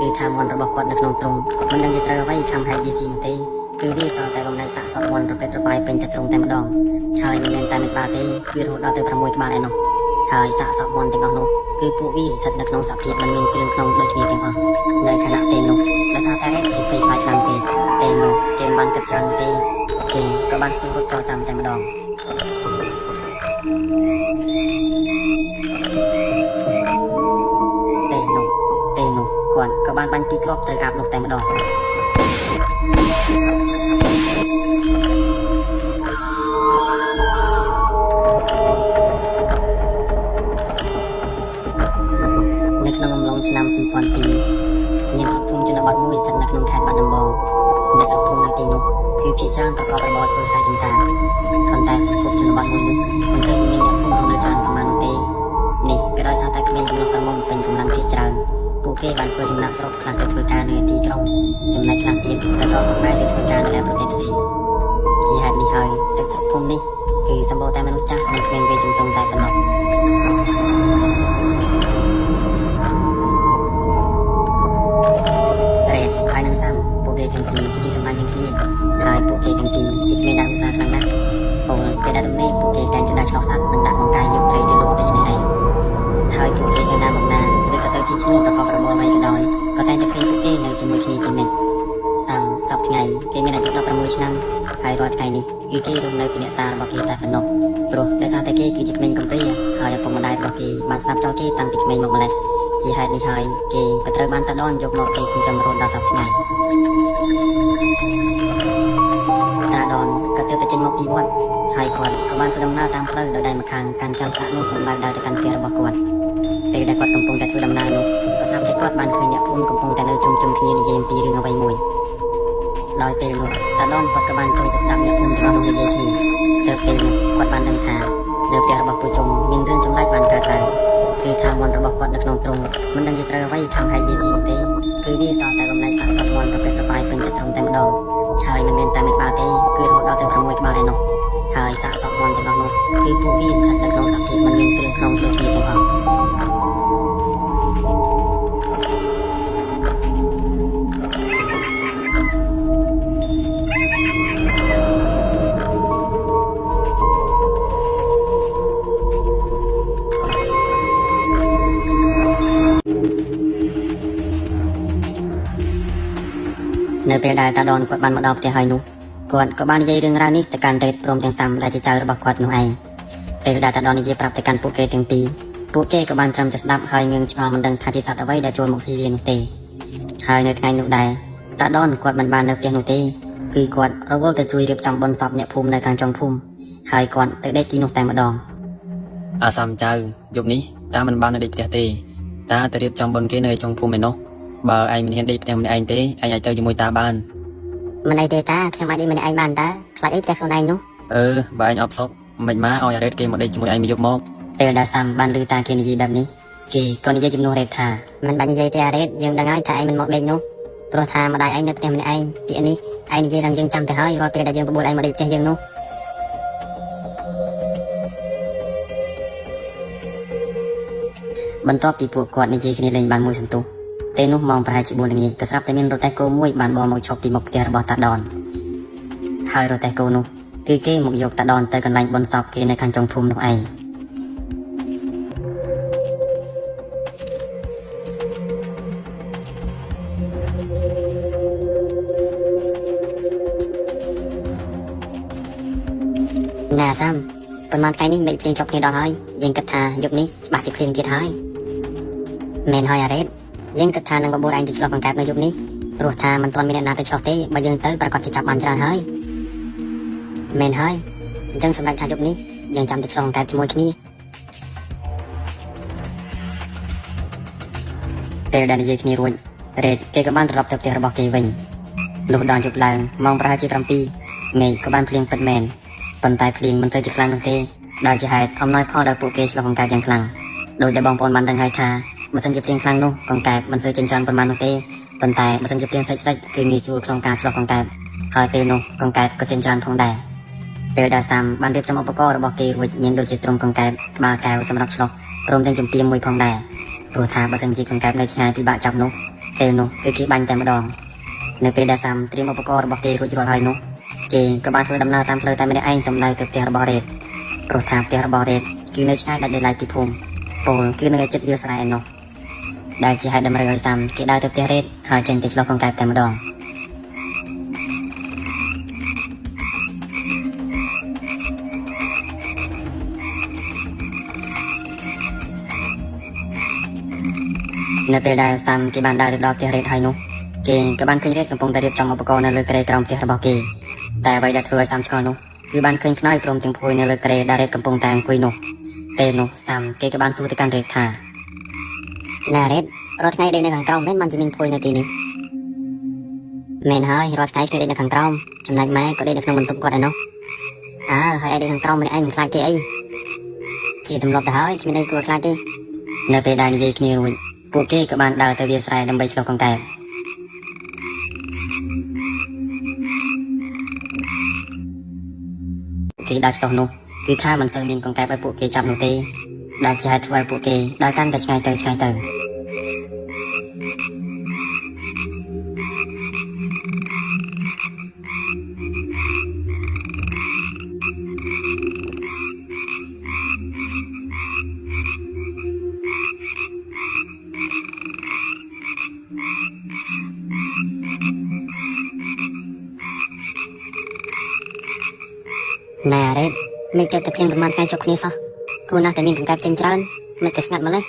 គឺថាមន់របស់គាត់នៅក្នុងទ្រុងមិនដឹងជាត្រូវអ្វីខំហែកវាស៊ីនោះទេគឺវាសល់តែបំណែកសាកសពមន់ប្រពេតប្របាយពេញតែទ្រុងតែម្ដងហើយមិនមែនតែមួយក្បាលទេគឺរហូតដល់ទៅ6ក្បាលឯណោះហើយសាកសពមន់ទាំងអស់នោះគឺពួកវាស្ថិតនៅក្នុងសភាពមិនមានគ្រឿងក្នុងដូចគ្នាទាំងអស់នៅខណៈពេលនោះដោយសារតែរ៉េតគេភ័យខ្លាចខ្លាំងពេកពេលនោះគេមិនបានគិតច្រើននោះទេគេក៏បានស្ទុះរត់ចូលសាំតែម្ដង ទេនោះទេនោះគាត់ក៏បានបាញ់ពីរគ្រាប់ត្រូវអាបនោះតែម្ដងនៅក្នុងអំឡុងឆ្នាំ2002មានសហគមន៍ជនបទមួយស្ថិតនៅក្នុងខេត្តបាត់ដំបងអ្នកសហគមន៍នៅទីនោះគឺភាគច្រើនប្រកបរបរធ្វើស្រែចម្ការប៉ុន្តែសហគមន៍ជនបទមួយនេះមិនเคยជាមានអ្នកភូមិរស់នៅច្រើនប៉ុន្មាននោះទេនេះក៏ដោយសារតែគ្មានកំណត់ក្រមុំពេញកម្លាំងភាគច្រើនពួកគេបានធ្វើចំណាកស្រុកខ្លះទៅធ្វើការនៅទីក្រុងចំណែកខ្លះទៀតក៏ត្រឡប់ពុកម៉ែទៅធ្វើការនៅឯប្រទេសផ្សេងជាហេតុនេះហើយទឹកស្រុកភូមិនេះគឺសម្បូរតែមនុស្សចាស់និងក្មេងវ័យជំទង់តែប៉ុណ្ណោះ រ៉េតហើយនឹងសាំពួកគេទាំងពីរគឺជាសម្លាញ់នឹងគ្នាហើយពួកគេទាំងពីរជាក្មេងដែលឧស្សាហ៍ខ្លាំងណាស់ពលពេលដែលទំនេរពួកគេតែងតែដើរឆ្លុះសត្វនិងដាក់បង្កាយយកត្រីទៅលក់ដូច្នេះឯងហើយពួកគេទៅណាមកណាឬក៏ទៅស៊ីឈ្នួលប្រកបរបរអ្វីក៏ដោយក៏តែងតែឃើញពួកគេនៅជាមួយគ្នាជានិច្ចសាំសប្តាហ៍ថ្ងៃគេមានអាយុ16ឆ្នាំហើយរាល់ថ្ងៃនេះគឺគេរស់នៅពីអ្នកតារបស់គេតែប៉ុណ្ណោះព្រោះដោយសារតែគេគឺជាក្មេងកំព្រាហើយឪពុកម្ដាយរបស់គេបានស្លាប់ចោលគេតាំងពីក្មេងមកម្ល៉េះជាហេតុនេះហើយគេក៏ត្រូវបានតាដនយកមកគេចិញ្ចឹមរហូតដល់សប្តាហ៍ថ្ងៃ តាដនក៏ទើបតែចេញមកពីវត្តហើយគាត់ក៏បានធ្វើដំណើរតាមផ្លូវដោយដៃម្ខាងកាន់ចានស្លាកនោះសម្ដៅដើរទៅកាន់ផ្ទះរបស់គាត់ពេលដែលគាត់កំពុងតែធ្វើដំណើរនោះក៏ស្រាប់តែគាត់បានឃើញអ្នកភូមិកំពុងតែនៅជុំជុំគ្នានិយាយអំពីរឿងអ្វីមួយដោយពេលនោះតាដនគាត់ក៏បានចូលទៅស្ដាប់អ្នកភូមិទាំងអស់នោះនិយាយគ្នាទៅពេលនោះគាត់បានដឹងថានៅផ្ទះរបស់ពូជុំមានរឿងចម្លែកបានកើតឡើងគឺថាមន់របស់គាត់នៅក្នុងទ្រុងមិនដឹងជាត្រូវអ្វីខំហែកវាស៊ីនោះទេគឺវាសល់តែបំណែកសាកសពមន់ប្រពេតប្របាយពេញចិត្តទ្រុងតែម្ដងហើយមិនមែនតែមួយក្បាលទេគឺរហូតដល់ទៅ6ក្បាលឯណោះហើយសាកសពមន់ទាំងអស់នោះគឺពួកវាស្ថិតនៅក្នុងសភាពមិនមានគ្រឿងក្នុងដូចគ្នាទាំងអស់នៅពេលដែលតាដនគាត់បានមកដល់ផ្ទះហើយនោះគាត់ក៏បាននិយាយរឿងរ៉ាវនេះទៅកាន់រ៉េតព្រមទាំងសាំដែលជាចៅរបស់គាត់នោះឯងពេលដែលតាដននិយាយប្រាប់ទៅកាន់ពួកគេទាំងពីរពួកគេក៏បានត្រឹមតែស្ដាប់ហើយងឿងឆ្ងល់មិនដឹងថាជាសត្វអ្វីដែលចូលមកស៊ីវានោះទេហើយនៅថ្ងៃនោះដែរតាដនគាត់មិនបាននៅផ្ទះនោះទេគឺគាត់រវល់ទៅជួយរៀបចំបុណ្យសពអ្នកភូមិនៅខាងចុងភូមិហើយគាត់ទៅដេកទីនោះតែម្ដង អាសាំចៅយប់នេះតាមិនបាននៅដេកផ្ទះទេតាទៅរៀបចំបុណ្យគេនៅឯចុងភូមិឯនោះបើឯងមិនហ៊ានដេកផ្ទះម្នាក់ឯងទេឯងអាចទៅជាមួយតាបាន មិនអីទេតាខ្ញុំអាចដេកម្នាក់ឯងបានតើខ្លាចអីផ្ទះខ្លួនឯងនោះ អឺបើឯងអបសុកមិនមកឲ្យអារ៉េតគេមកដេកជាមួយឯងមួយយប់មក ពេលដែលសាំបានឮតាគេនិយាយបែបនេះគេក៏និយាយជំនួសរ៉េតថា មិនបាច់និយាយទេអារ៉េតយើងដឹងហើយថាឯងមិនមកដេកនោះព្រោះថាម្ដាយឯងនៅផ្ទះម្នាក់ឯងពាក្យនេះឯងនិយាយដល់យើងចាំទៅហើយរាល់ពេលដែលយើងបបួលឯងមកដេកផ្ទះយើងនោះ បន្ទាប់ពីពួកគាត់និយាយគ្នាលេងបានមួយសន្ទុះពេលនោះម៉ោងប្រហែលជា4ល្ងាចក៏ស្រាប់តែមានរទេះគោមួយបានបរមកឈប់ពីមុខផ្ទះរបស់តាដនហើយរទេះគោនោះគឺគេមកយកតាដនទៅកន្លែងបុណ្យសពគេនៅខាងចុងភូមិនោះឯង ណែអាសាំប៉ុន្មានថ្ងៃនេះមេឃភ្លៀងជាប់គ្នាដល់ហើយយើងគិតថាយប់នេះច្បាស់ជាភ្លៀងទៀតហើយមែនហើយអារ៉េតយើងគិតថានឹងបបួលឯងទៅឆ្លុះកង្កែបនៅយប់នេះព្រោះថាមិនទាន់មានអ្នកណាទៅឆ្លុះទេបើយើងទៅប្រាកដជាចាប់បានច្រើនហើយមែនហើយអញ្ចឹងសម្រាប់ថាយប់នេះយើងចាំទៅឆ្លុះកង្កែបជាមួយគ្នា ពេលដែលនិយាយគ្នារួចរ៉េតគេក៏បានត្រឡប់ទៅផ្ទះរបស់គេវិញលុះដល់យប់ឡើងម៉ោងប្រហែលជា7មេឃក៏បានភ្លៀងពិតមែនប៉ុន្តែភ្លៀងមិនសូវជាខ្លាំងនោះទេដែលជាហេតុអំណោយផលដល់ពួកគេឆ្លុះកង្កែបយ៉ាងខ្លាំងដោយដែលបងប្អូនបានដឹងហើយថាបើសិនជាភ្លៀងខ្លាំងនោះកង្កែបមិនសូវចេញច្រើនប៉ុន្មាននោះទេប៉ុន្តែបើសិនជាភ្លៀងស្រិចៗគឺងាយស្រួលក្នុងការឆ្លុះកង្កែបហើយពេលនោះកង្កែបក៏ចេញច្រើនផងដែរពេលដែលសាំបានរៀបចំឧបករណ៍របស់គេរួចមានដូចជាទ្រុងកង្កែបក្បាលកែវសម្រាប់ឆ្លុះព្រមទាំងចម្ពាមមួយផងដែរព្រោះថាបើសិនជាកង្កែបនៅឆ្ងាយពិបាកចាប់នោះ ពេលនោះគឺគេបាញ់តែម្ដងនៅពេលដែលសាំត្រៀមឧបករណ៍របស់គេរួចរាល់ហើយនោះគេក៏បានធ្វើដំណើរតាមផ្លូវតែម្នាក់ឯងសម្ដៅទៅផ្ទះរបស់រ៉េតព្រោះថាផ្ទះរបស់រ៉េតគឺនៅឆ្ងាយដាច់ដោយឡែកពីភូមិពោលគឺនៅឯជិតវាលស្រែឯណោះដែលជាហេតុតម្រូវឲ្យសាំគេដើរទៅផ្ទះរ៉េតហើយចេញទៅឆ្លុះកង្កែបតែម្ដង នៅពេលដែលសាំគេបានដើរទៅដល់ផ្ទះរ៉េតហើយនោះគេក៏បានឃើញរ៉េតកំពុងតែរៀបចំឧបករណ៍នៅលើគ្រែក្រោមផ្ទះរបស់គេតែអ្វីដែលធ្វើឲ្យសាំឆ្ងល់នោះគឺបានឃើញខ្នើយព្រមទាំងភួយនៅលើគ្រែដែលរ៉េតកំពុងតែអង្គុយនោះពេលនោះសាំគេក៏បានសួរទៅកាន់រ៉េតថា ណែរ៉េតរាល់ថ្ងៃដេកនៅខាងក្រោមមែនបានជាមានភួយនៅទីនេះមែនហើយរាល់ថ្ងៃគេដេកនៅខាងក្រោមចំណែកម៉ែក៏ដេកនៅក្នុងបន្ទប់គាត់ឯនោះអើហើយឯងដេកខាងក្រោមម្នាក់ឯងមិនខ្លាចទេអីជាទម្លាប់ទៅហើយគ្មានអីគួរខ្លាចទេ នៅពេលដែលនិយាយគ្នារួចពួកគេក៏បានដើរទៅវាលស្រែដើម្បីឆ្លុះកង្កែបគេដើរឆ្លុះនោះគឺថាមិនសូវមានកង្កែបឲ្យពួកគេចាប់នោះទេដែលជាហេតុធ្វើឲ្យពួកគេដើរកាន់តែឆ្ងាយទៅឆ្ងាយទៅ ណែរ៉េតមិនទៅតែភ្លៀងប្រហែលថ្ងៃជាប់គ្នាសោះគួរណាស់តែមានកង្កែបចេញច្រើនមិនតែស្ងាត់ម្លេះ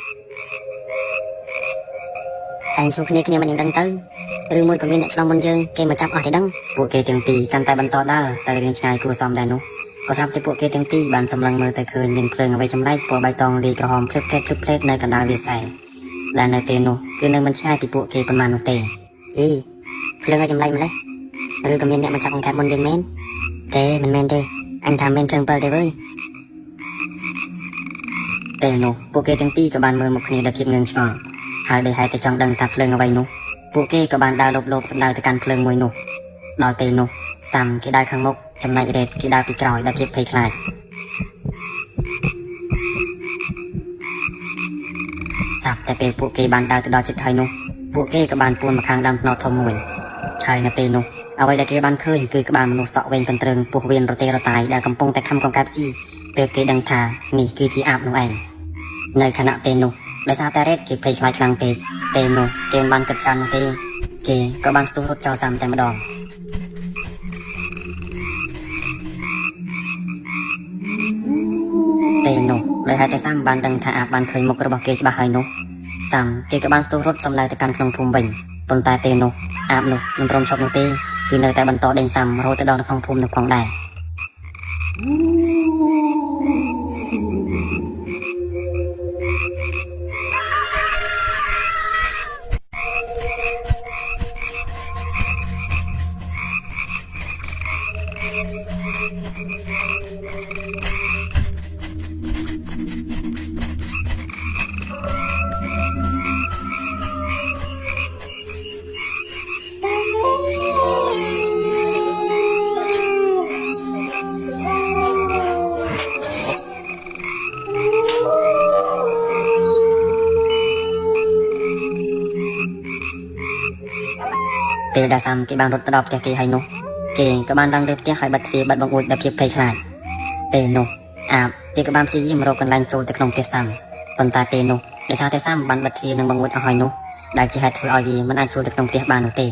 ឯងសួរគ្នាគ្នាមិនយ៉ាងដឹងទៅឬមួយក៏មានអ្នកឆ្លងមុនយើងគេមកចាប់អស់ទេដឹង ពួកគេទាំងពីរកាន់តែបន្តដើរទៅរៀងឆ្ងាយគួរសមដែរនោះក៏ស្រាប់តែពួកគេទាំងពីរបានសម្លឹងមើលទៅឃើញមានភ្លើងអ្វីចម្លែកពណ៌បៃតងលាយក្រហមភ្លឹបភ្លែតភ្លឹបភ្លែតនៅកណ្ដាលវាលស្រែដែលនៅពេលនោះគឺនៅមិនឆ្ងាយពីពួកគេប៉ុន្មាននោះទេ យីភ្លើងឲ្យចម្លែកម្លេះឬក៏មានអ្នកមកចាប់កង្កែបមុនយើងមែនទេមិនមែនទេអញថាមិនភ្លើងពិលទេវើយ ពេលនោះពួកគេទាំងពីរក៏បានមើលមុខគ្នាដោយភាពងឿងឆ្ងល់ហើយដោយហេតុតែចង់ដឹងថាភ្លើងអ្វីនោះពួកគេក៏បានដើរលបលបសម្ដៅទៅកាន់ភ្លើងមួយនោះដល់ពេលនោះសាំគេដើរខាងមុខចំណែករ៉េតគេដើរពីក្រោយដោយភាពភ័យខ្លាចស្រាប់តែពេលពួកគេបានដើរទៅដល់ជិតហើយនោះពួកគេក៏បានពួនមកខាងដើមត្នោតធំមួយហើយនៅពេលនោះអ្វីដែលគេបានឃើញគឺក្បាលមនុស្សសក់វែងកន្ទ្រឹងពោះវៀនរទេរតាយដែលកំពុងតែខំកង្កែបស៊ីទើបគេដឹងថានេះគឺជាអាបនោះឯង នៅខណៈពេលនោះដោយសារតែរ៉េតគេភ័យខ្លាចខ្លាំងពេកពេលនោះគេមិនបានគិតច្រើននោះទេគេក៏បានស្ទុះរត់ចោលសាំតែម្ដងពេលនោះដោយហេតុតែសាំបានដឹងថាអាបបានឃើញមុខរបស់គេច្បាស់ហើយនោះសាំគេក៏បានស្ទុះរត់សម្ដៅទៅកាន់ក្នុងភូមិវិញប៉ុន្តែពេលនោះអាបនោះមិនព្រមឈប់នោះទេគឺនៅតែបន្តដេញសាំរហូតទៅដល់នៅក្នុងភូមិនោះផងដែរ ពេលដែលសាំគេបានរត់ទៅដល់ផ្ទះគេហើយនោះគេក៏បានឡើងលើផ្ទះហើយបិទទ្វារបិទបង្អួចដោយភាពភ័យខ្លាចពេលនោះអាបគេក៏បានព្យាយាមរកកន្លែងចូលទៅក្នុងផ្ទះសាំប៉ុន្តែពេលនោះដោយសារតែសាំបានបិទទ្វារនិងបង្អួចអស់ហើយនោះដែលជាហេតុធ្វើឲ្យវាមិនអាចចូលទៅក្នុងផ្ទះបាននោះទេ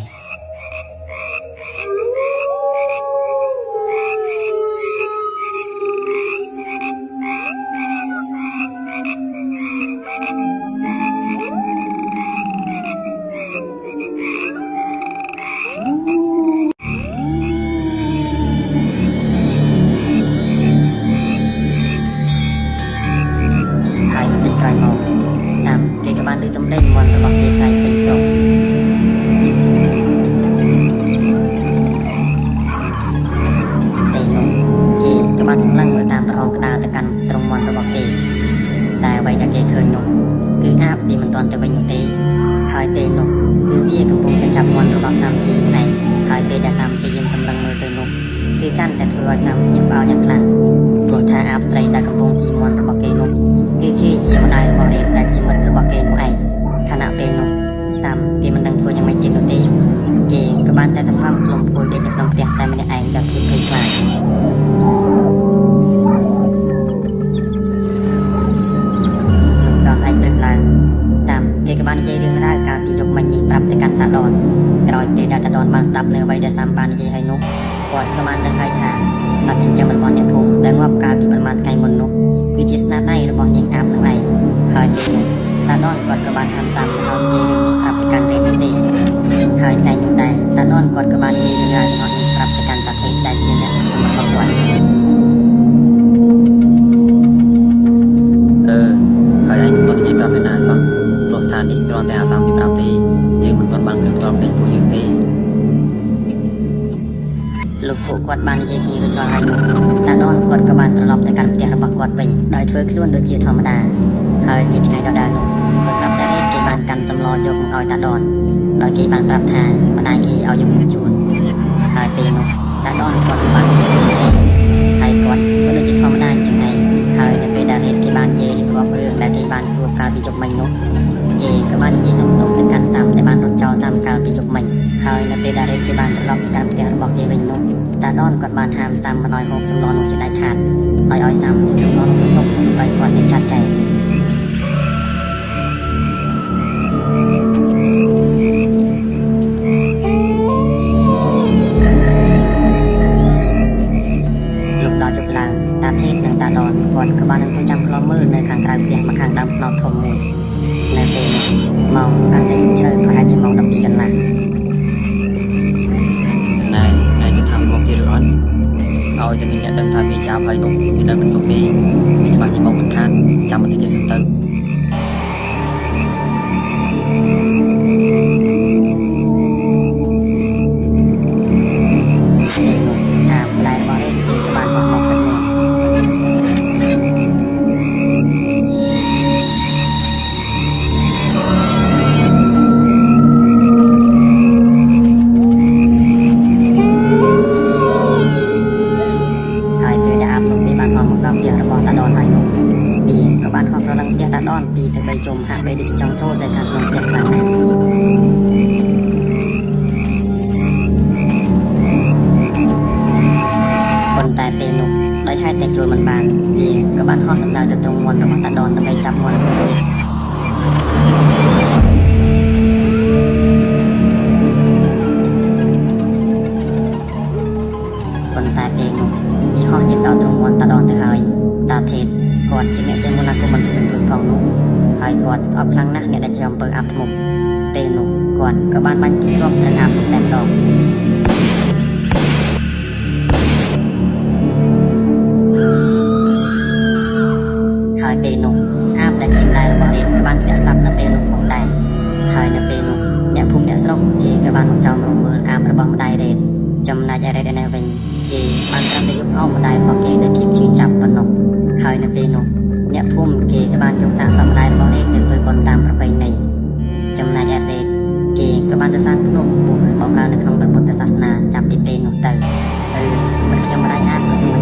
ហើយបន្តិចក្រោយមកសាំគេក៏បានឮសំឡេងមាន់របស់គេស្រែកពេញចុងពេលនោះគេក៏បានសម្លឹងមើលតាមប្រហោងក្តារទៅកាន់ត្រង់មាន់របស់គេតែអ្វីដែលគេឃើញនោះគឺអាបទីមិនទាន់ទៅវិញនោះទេហើយពេលនោះគឺវាកំពុងតែចាប់មាន់របស់សាំស៊ីនោះឯងហើយពេលដែលសាំព្យាយាមសម្លឹងមើលទៅនោះគឺកាន់តែធ្វើឲ្យសាំភ្ញាក់ផ្អើលយ៉ាងខ្លាំងព្រោះថាអាបស្រីដែលកំពុងស៊ីមាន់របស់គេនោះគឺគេជាម្ដាយរបស់រ៉េតដែលជាមិត្តរបស់គេនោះឯងខណៈពេលនោះ សាំគេមិនដឹងធ្វើយ៉ាងម៉េចទៀតនោះទេគេក៏បានតែសង្ងំខ្លួនអង្គុយដេកនៅក្នុងផ្ទះតែម្នាក់ឯងដោយភាពភ័យខ្លាច ដល់ស្អែកព្រឹកឡើងសាំគេក៏បាននិយាយរឿងរ៉ាវកាលពីយប់មិញនេះប្រាប់ទៅកាន់តាដនក្រោយពេលដែលតាដនបានស្ដាប់នៅអ្វីដែលសាំបាននិយាយហើយនោះគាត់ក៏បានដឹងហើយថាសត្វចិញ្ចឹមរបស់អ្នកភូមិដែលងាប់កាលពីប្រមាណថ្ងៃមុននោះគឺជាស្នាដៃរបស់នាងអាបនឹងឯងហើយពេលនោះតាដនគាត់ក៏បានហាមសាំមិនឲ្យនិយាយរឿងនេះប្រាប់ទៅកាន់រ៉េនោះទេហើយថ្ងៃនោះដែរតាដនគាត់ក៏បាននិយាយរឿងរ៉ាវទាំងអស់នេះប្រាប់ទៅកាន់តាថេកដែលជាអ្នករបស់គាត់ អឺហើយឯងកុំទាន់និយាយប្រាប់ឯណាសោះព្រោះថានេះគ្រាន់តែអាសាមពីប្រាប់ទេយើងមិនទាន់បានឃើញផ្ទាល់ម្ដេចពួកយើងទេ លោកពួកគាត់បាននិយាយគ្នារួចរាល់ហើយនោះតាដនគាត់ក៏បានត្រឡប់ទៅកាន់ផ្ទះរបស់គាត់វិញដោយធ្វើខ្លួនដូចជាធម្មតាហើយនៅថ្ងៃដដែលនោះក៏ស្រាប់តែរ៉េតគេបានកាន់សម្លយកមកឲ្យតាដនដោយគេបានប្រាប់ថាម្ដាយគេឲ្យយកមកជូនហើយពេលនោះតាដនគាត់បាននិយាយទេហើយគាត់ធ្វើដូចជាធម្មតាអញ្ចឹងឯងហើយនៅពេលដែលរ៉េតគេបាននិយាយរៀបរាប់រឿងដែលគេបានជួបកាលពីយប់មិញនោះគេក៏បាននិយាយសំទោសទៅកាន់សាំដែលបានរត់ចោលសាំកាលពីយប់មិញហើយនៅពេលដែលរ៉េតគេបានត្រឡប់ទៅកាន់ផ្ទះរបស់គេវិញនោះ តាដនគាត់បានហាមសាំមិនឲ្យហូបសម្លនោះជាដាច់ខាតដោយឲ្យសាំយកសម្លនោះទៅទុកទុកឲ្យគាត់នឹងចាត់ចែងលោកដល់ជប់ឡើងតាថេតនិងតាដនគាត់ក៏បានអង្គុយចាំខ្លំមើលនៅខាងក្រៅផ្ទះមកខាងដើមផ្នត់ធំមួយនៅពេលនោះម៉ោងកាន់តែយប់ជ្រៅប្រហែលជាម៉ោង12កន្លះ ណែឯងគិតថាវាមកទៀតឬអត់ឲ្យតែមានអ្នកដឹងថាវាចាប់ហើយនោះវានៅមិនសុខទេវាច្បាស់ជាមកមិនខានចាំបន្តិចទៀតសិនទៅ ពេលនោះអាម្ដាយរបស់រ៉េតគេក៏បានហោះមកពិតមែនហើយពេលដែលអាបនោះវាបានហោះមកដល់ផ្ទះរបស់តាដនហើយនោះវាក៏បានហោះប្រឡឹងផ្ទះតាដនពីទៅបីជុំហាក់បីដូចជាចង់ចូលទៅខាងក្នុងផ្ទះខ្លាំងណាស់ប៉ុន្តែពេលនោះដោយហេតុតែចូលមិនបានវាក៏បានហោះសម្ដៅទៅត្រង់មាន់របស់តាដនដើម្បីចាប់មាន់សួរទៀតប៉ុន្តែពេលនោះវាហោះជិតដល់ត្រង់មាន់តាដនទៅហើយតាថេតគាត់ជាអ្នកចេះមន្តអាគមបន្តិចបន្តួចផងនោះហើយគាត់ស្អប់ខ្លាំងណាស់អ្នកដែលជាអំពើអាបធ្មប់ពេលនោះគាត់ក៏បានបាញ់ពីរគ្រាប់ត្រូវអាបនោះតែម្ដង ហើយពេលនោះអាបដែលជាម្ដាយរបស់រ៉េតក៏បានធ្លាក់ស្លាប់នៅពេលនោះផងដែរហើយនៅពេលនោះអ្នកភូមិអ្នកស្រុកគេក៏បានមកចោមរំមើលអាបរបស់ម្ដាយរ៉េតចំណែកឯរ៉េតឯនេះវិញគេបានត្រឹមតែយប់អោបម្ដាយរបស់គេដោយភាពឈឺចាប់ប៉ុណ្ណោះហើយនៅពេលនោះអ្នកភូមិគេក៏បានយកសាកសពម្ដាយរបស់រ៉េតទៅធ្វើបុណ្យតាមប្រពៃណីចំណែកឯរ៉េតគេក៏បានទៅសាងភ្នំពោះបំរើនៅក្នុងព្រះពុទ្ធសាសនាចាប់ពីពេលនោះទៅឬមិនខ្ញុំម្ដាយអាបក៏សូម